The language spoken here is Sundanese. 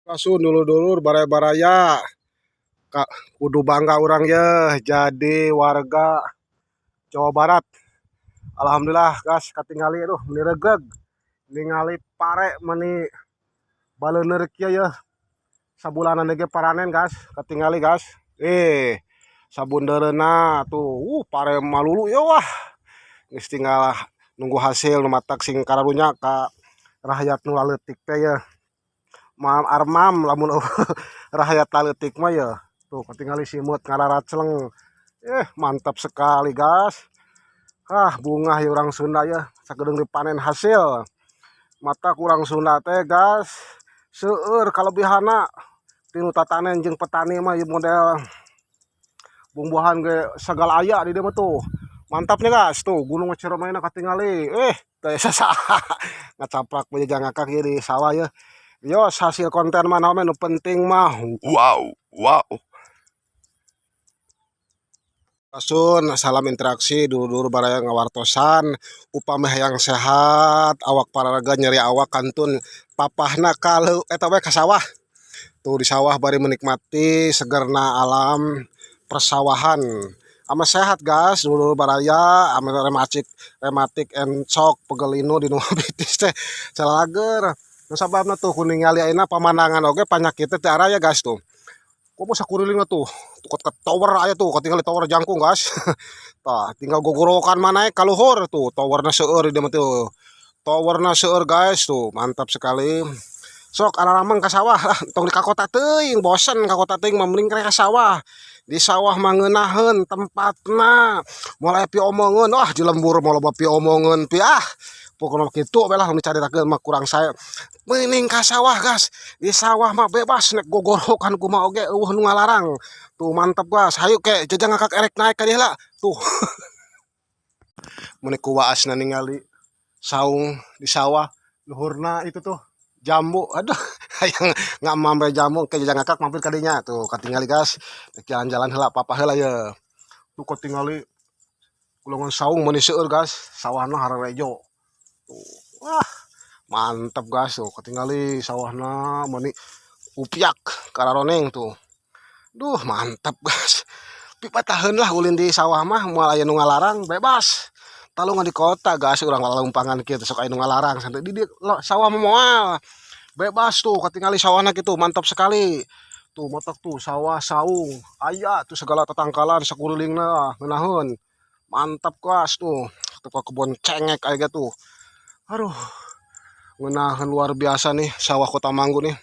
Langsung dulur-dulur, baraya-baraya, Kak, kudu bangga urang ya jadi warga Jawa Barat. Alhamdulillah, gas, katingali, aduh, meni regeg ningali pare meni baleuneur kieu ya. Sabulanan ge paranen, gas, katingali, gas. Sabundereuna tuh, pare malulu ya. Wah, geus tinggal nunggu hasil nu matak sing kararunya ka rakyat nu laleutik teh ya. Mam armam lamun rakyat laleutik mah ya. Tuh, katingali simeut ngararacleng. Mantap sekali, gas. Ah, bungah ya urang Sunda ya, sakedeung dipanen hasil. Matak urang Sunda teh, gas, seueur kalebihana tinu tatanen jeung petani mah ieu, model bumbuhan ge sagala aya di dieu mah tuh. Mantapnya, gas, tuh Gunung Ciremai katingali. Teh sasaha ngacaprak jangakak ieu di sawah ya. Yos, hasil konten mah naon, nu penting mah Wow. Asun, salam interaksi dulur-dulur baraya ngawartosan. Upami hayang sehat awak, paraga, nyeri awak, kantun, papahna kalau eta we ka sawah tuh. Di sawah bari menikmati segerna alam persawahan ama sehat, gas, dulur baraya. Ama rematik rematik, encok, pegel linu di nu betis teh calager. Nu sababna tuh ku ningali ayeuna pamandangan oge panyakit teh teu araya, gas, tuh. Komo sakurilingna tuh, tuh ke tower aya tuh, katingali tower jangkung, gas. Tah, tinggal gogorowokan mah naek ka luhur tuh, towerna seueur di dieu mah tuh. Towerna seueur, guys, tuh, mantap sekali. Sok ararameng ka sawah lah, tong di ka kota teuing, bosen ka kota teuing mah, mending ka sawah. Di sawah mah ngeunaheun tempatna. Moal aya piomongeun, wah, di lembur mah loba piomongeun pi ah. Pokona kitu we lah, nu dicaritakeun mah kurang sae. Mending ka sawah, gas. Di sawah mah bebas nek gogorowokan kumaha oge euweuh nu ngalarang. Tuh, mantap, gas. Hayu ke jajang ngakak erek naek ka dieu heula. Tuh. Mun ku waasna ningali saung di sawah, luhurna itu tuh jambu, aduh, hayang ngamamre jambu ke jajang ngakak mampir ka dinya tuh, katingali, gas. Rek jalan-jalan heula, papah heula ye. Tuh, katingali gulungan saung meuni seueur, gas, sawahna harerejo. Tuh, wah, mantap, gas, tuh katingali sawahna meuni upiak kararoneng tuh. Duh, mantap, gas. Pipataheun lah ulin di sawah mah, moal aya nu ngalarang, bebas. Talungan di kota, gas, urang lalumpangan kieu sok aya nu ngalarang sampai di sawah mah moal. Bebas tuh, katingali sawahna kitu, mantap sekali. Tuh motok tuh sawah saung, aya tuh segala tetangkalan sakurilingna ngeunaheun. Mantap, gas, tuh. Tuh kebon cengek aya tuh. Aduh. Ngeunaheun luar biasa nih sawah Kota Manggu nih.